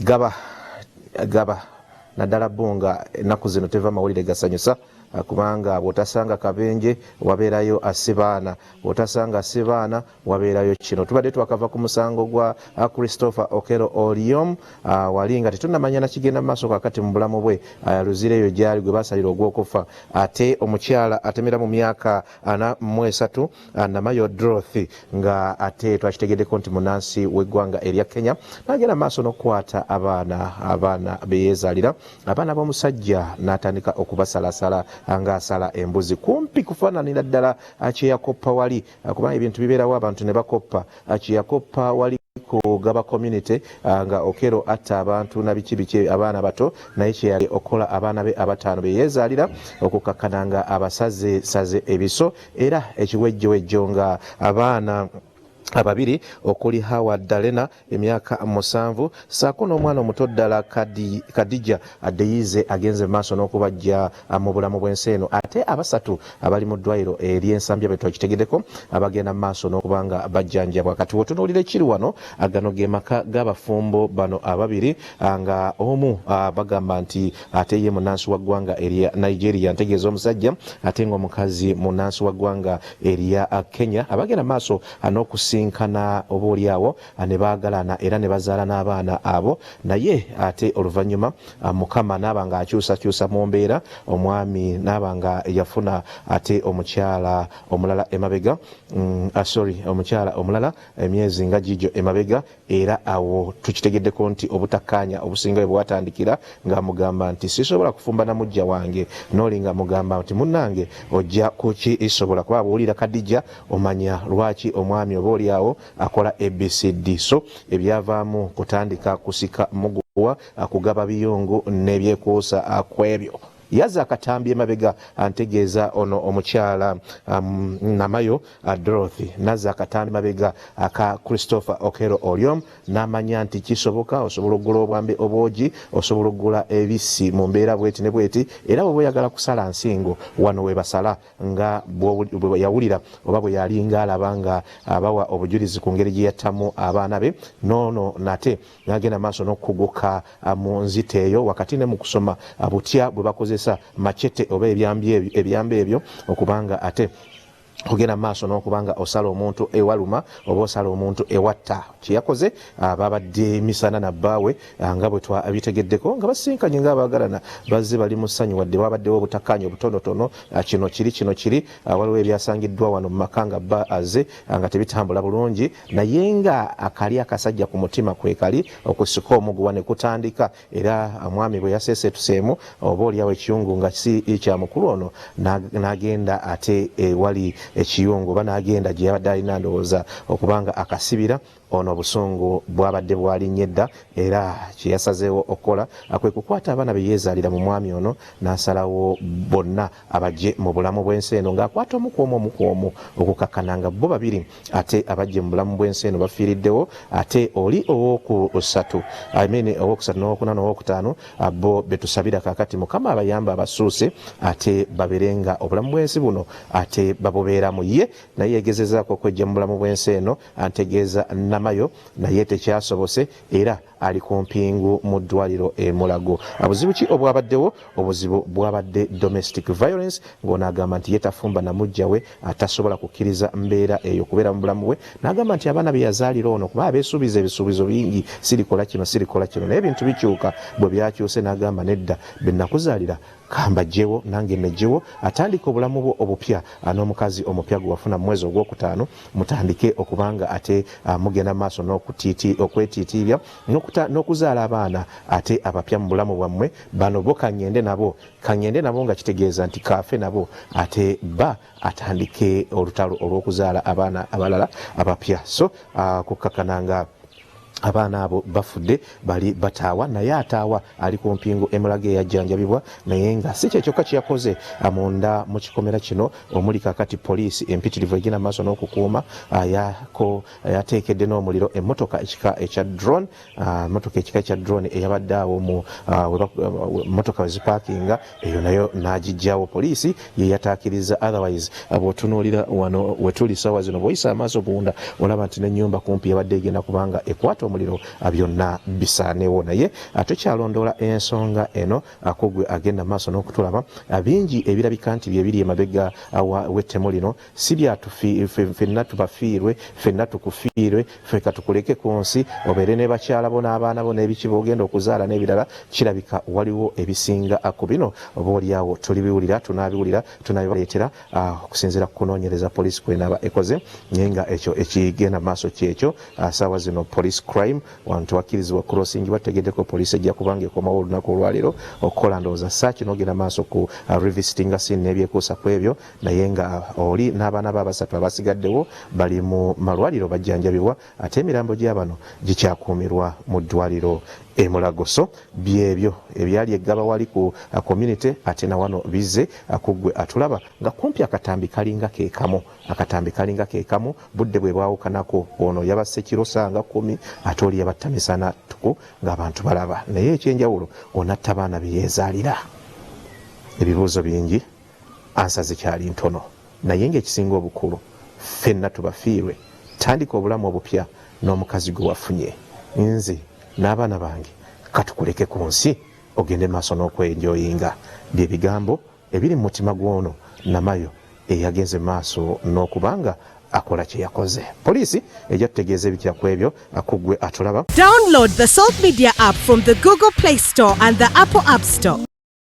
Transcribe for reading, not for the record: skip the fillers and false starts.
Gaba gaba naddala bo nga ennaku zino teva mawulire gasanyusa, kubanga bw'otasanga kabenje wabeerayo asse baana, bw'otasanga asse baana wabeerayo kino. Tubadde twakava ku musango gwa Christopher Okello Oryem, wali nga tetunnamanya nakigenda mu maaso kakati mu bulamu bwe. Luzira eyo gyali gwe basalira ogw'okufa. Ate omukyala atemera mu myaka 43, Namayo Dorothy, nga ate twakitegeddeko nti munansi w'eggwanga erya Kenya, n'agenda maaso n'okukwata abaana beyeezaalira, abaana b'omusajja, n'atandika okubasalasala ng'asala embuzi, kumpi kufaananira ddala kyeyakoppa wali, kubanga ebintu bibeerawo abantu ne bakoppa. Kyeyakoppa wali ku Gaba community nga Okello atta abantu nabiki biki, abaana bato, naye kyeyali okukola abaana be abataano beyeezaalira, okukakkana nga abasaze saze ebiso era ekiwejjowejjo, nga abaana ababiri okuli Howard Dalena emyaka 7 saako n'omwana omuto ddala Kadija Adeyize agenze maaso n'okubajja mu bulamu bw'ensi eno. Ate abasatu abali mu ddwaliro ery'Ensambya be twakitegeddeko abagenda mu maaso n'okuba nga bajjanjabwa. Kati wotunuulira ekiri wano, gano ge maka g'abafumbo bano ababiri, nga omu bagamba nti ate ye munansi wa ggwanga erya Nigeria, ntegeeza omusajja, ate ng'omukazi munansi wa ggwanga erya Kenya, abagenda maaso n'okusinkana oba oliawo ne baagalana era ne bazaala n'abaana abo. Naye ate oluvannyuma Mukama n'aba nga akyusakyusa mu mbeera, omwami n'aba nga yafuna ate omukyala omulala emabega, sorry, omukyala omulala emyezi nga gigyo emabega. Era awo tukitegeddeko nti obutakkaanya obusinga bwe bwatandikira, ng'amugamba nti sisobola kufumba na muggya wange, n'oli nga mugamba nti munnange ojja kukisobola, kuba bw'owulira Kadija omanya lwaki omwami oba oli awo akola ABCD. So ebyavaamu kutandika kusika muguwa, kugaba biyungu n'ebyekuusa ku ebyo. Yazza akatambi emabega, ntegeeza ono omukyala Namayo Dorothy, nazza akatambi mabega aka Christopher Okello Oryem, n'amanya nti kisoboka, osobola okugula obwambe obwogi, osobola okugula ebisi mu mbeera bweti ne bweti, era bweba oyagala kusala nsingo wano webasala, nga bwe yawulira oba bwe yalinga alaba nga abawa obujulizi ku ngeri gye yattamu abaana be. Noono nate n'agenda maaso n'okukuguka mu nzita eyo, wakati ne mu kusoma butya bwe bakozesa machete oba ebyambe ebyo, okubanga ate ogenda maaso n'okuba nga osala omuntu ewaluma oba osala omuntu ewatta. Kyeyakoze, babadde misana na bbaawe, nga bwe twabitegeddeko nga basinkanye ng'abaagalana, bazze bali mu ssanyu, wadde wabaddewo obutakkaanya obutonotono, kino kiri, kino kiri, waliwo ebyasangiddwa wano mu maka nga bba aze nga tebitambula bulungi, naye nga akali akasajja ku mutima kwekali okusika omuguwa ne kutandika. Era omwami bwe yaseeseetuseemu oba oliawo ekiyungu nga si kya mukulu ono, n'agenda ate ewali ekiyungu oba n'agenda gye yabadde alina ndowooza okubanga akasibira ono, obusungu bwabadde bwalinnye dda. Era kye yasazeewo okukola kwe kukwata abaana be yeezaalira mu mwami ono, n'asalawo bonna abajje mu bulamu bw'ensi eno, ng'akwata omu ku omu, omu ku omu, okukakkana nga bo babiri ate abajje mu bulamu bw'ensi eno bafiiriddewo. Ate oli owokusatu, I mean owokusatu n'owokuna n'owokutaano, bo betusabira kakati Mukama abayamba abasuuse ate babeere nga obulamu bw'ensi buno ate babubeeramu. Ye naye yegezezaako okwejja mu bulamu bw'ensi eno, antegeeza Namayo, naye tekyasobose, era ali ku mpingu mu ddwaliro e Mulago. Buzibu ki obwabaddewo? Obuzibu bwabadde domestic violence, ng'ono agamba nti ye tafumba na muggya we, atasobola kukkiriza mbeera eyo kubeera mu bulamu bwe, n'agamba nti abaana be yazaalira ono, kuba abeesuubiza ebisuubizo bingi, sirikola kino, sirikola kino, naye ebintu bikyuka. Bwe byakyuse n'agamba nedda, be nakuzaalira kambajjewo nange nejjewo. Atandika obulamu bwo obupya n'omukazi omupya gwe wafuna mu mwezi ogwokutaano, mutandike okubanga ate mugenda maaso okwetiitiibya n'okuzaala abaana ate abapya mu bulamu bwammwe. Bano bo kaŋŋende nabo, kaŋŋende nabo, nga kitegeeza nti kaafe nabo, ate ba atandike olutalo olw'okuzaala abaana abalala abapya. So kukkakana nga abaana abo bafudde, bali bataawa, naye ataawa ali ku mpingu emulaga eyajjanjabibwa. Naye nga si kyekyokka kyeyakoze munda mu kikomera kino omuli kakati poliisi empitirivu egenda maaso n'okukuuma, yako yateekedde n'omuliro emmotoka ekika ekya drone, emmotoka ekika ekya drone eyabadde awo mu mmotoka wezipaakinga eyo, nayo n'agijjawo. Poliisi ye yataakiriza. Otherwise bw'otunuulira wano wetuli saawa zino, bw'oyisa amaaso gunda olaba nti n'ennyumba kumpi yabadde egenda kubanga ekwata. omuliro byonna bisaanewo. Naye tukyalondoola ensonga eno kugwe agenda maaso n'okutulaba. Bingi ebirabika nti byebiri emabega w'ettemu lino, si byatufenna tubafiirwe, fenna tukufiirwe, ffe katukuleke ku nsi obeere ne bakyala bo n'abaana bo n'ebiki b'ogenda okuzaala n'ebirala. Kirabika waliwo ebisinga ku bino, oba oliawo tulibiwulira, tunaabiwulira, tunabibaleetera okusinziira ku kunoonyereza poliisi kwenaaba ekoze. Naye nga ekyo ekigenda maaso kyekyo. Saawa zino police crime wano tewakkirizibwa crossing. Bategeddeko poliisi ejja kubanga ekomawo olunaku olwaleero okukola ndowooza search n'ogenda maaso ku revisitinga scene n'ebyekuusa ku ebyo. Naye nga oli n'abaana be abasatu abasigaddewo bali mu malwaliro bajjanjabibwa, ate emirambo gy'abano gikyakuumirwa mu ddwaliro e Mulago. So byebyo ebyali eggaba wali ku community, ate na wano bizze kuggwe atulaba nga kumpi akatambi kalinga kekamu, akatambi kalinga kekamu, budde bwe bwawukanako. Ono yabasse kiro sanga 10, ate oli yabatta misana ttuku ng'abantu balaba. Naye ekyenjawulo, onatta baana beyeezaalira. Ebibuuzo bingi, answer zikyali ntono, naye ng'ekisinga obukulu, ffenna tubafiirwe, tandika obulamu obupya n'omukazi gwe wafunye. Nze n'abaana bange katukuleke ku nsi ogende maaso n'okwenjoyinga. Bye bigambo ebiri mu mutima gw'ono Namayo eyagenze maaso n'okuba nga akola kye yakoze. Poliisi ejja tutegeeza ebitya ku ebyo kuggwe atulaba. Download the Salt Media app from the Google Play Store and the Apple App Store.